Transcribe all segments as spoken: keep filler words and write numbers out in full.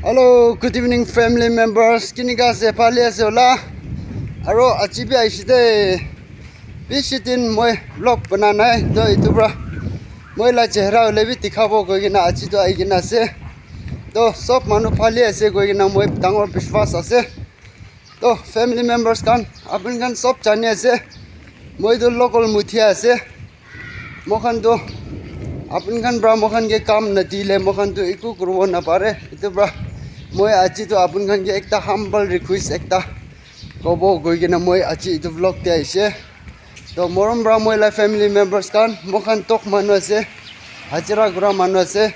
Hello, good evening, family members. Kinika ase, bhale ase hola? Aro aji bi ahishi de. Bishi din moi vlog bana nai. To itu pra moi la chehra hole bi dikhabo koi kena aji to ahi kena ase. To sob manu bhale ase koi kena moi dangor biswas ase. To family members khan, apun khan sob jani ase. Moi to local muthia ase. Moikhan tu apun khan pra moikhan ke kam nadile moikhan tu eku kuribo napare. Itu pra moi aji tu apun khan ke ekta humble request ekta kobo koi kena moi aji itu vlog te aise. To morom pra moi la family members khan, moikhan tok manu ase, hajira kura manu ase.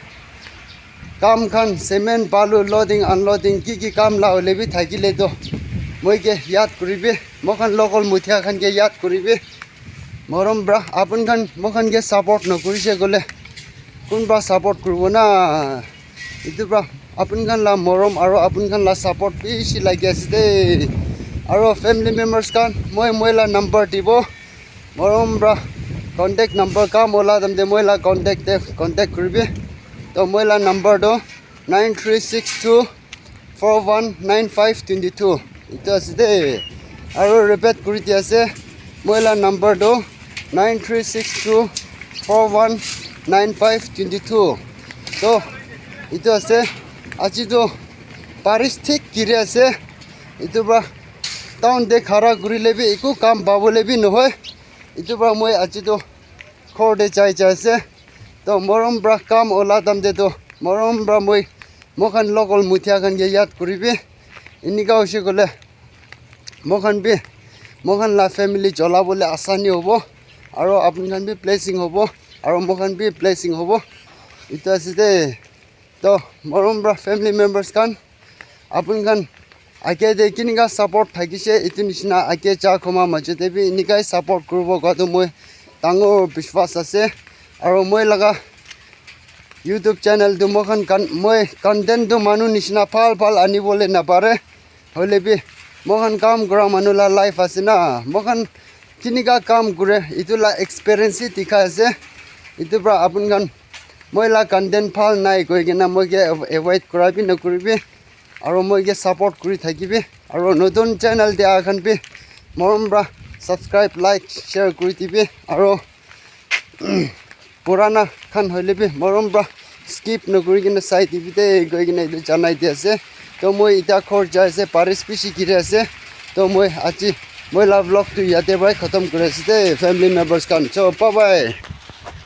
Kam khan cement, balu, loading, unloading, ki ki kam la hole bi thakile to moi ke yad kuribi, moikhan local muthia khan ke yad kuribi. Morom pra apun khan moikhan ke support nakurise kole kun pra support kuribo na? Itu pra apun khan la morom aro apun khan la support bishi lagi ase de. Aro family members khan moi moi la number dibo. Morom pra contact number kam ola tamde moi la contact te contact kuribi. To moi la number do nine three six two four one nine five twenty two. Itu ase de. Aro repeat kuri di ase. Moi la number do nine three six two four one nine five twenty two. To itu ase. Aji to baris thik giri ase. Itu pra town te khara kurile bi eku kam pabole bi nohoi. Itu pra moi aji to ghor te jai jai ase. To morom pra kam ola tamde to morom pra moi moikhan local muthia khan ke yad kuribi. Enika hoise kole moikhan bi moikhan la family chola bole asani hobo. Aro apun khan bi blessing hobo. Aro moikhan bi blessing hobo. Itu ase de. To morom pra family members khan, apun khan age te kinika support thakise itu nishina age ja khoma majo te bi enikai support kuribo koa tu moi dangor biswas ase. Aro moi laga YouTube channel tu moikhan kan moi content tu manu nishina bhal bhal anibole napare. Hoile bi moikhan kam kura manu la life ase na, moikhan kinika kam kure itu la experience hi dikha ase. Itu pra apun khan moi la content bhal nai koi kena moi ke avoid kura bi nakuribi. Aro moi ke support kuri thakibi. Aro notun channel te aha khan bi morom pra subscribe, like, share kuri dibi. Aro purana khan hoile bi morom pra skip nakuri kena sai dibi de koi kena etu janai di ase. To moi ita ghor jai ase, baris bishi giri ase. To moi aji moi la vlog tu yate pra khatam kuri ase de family members khan. So bye bye.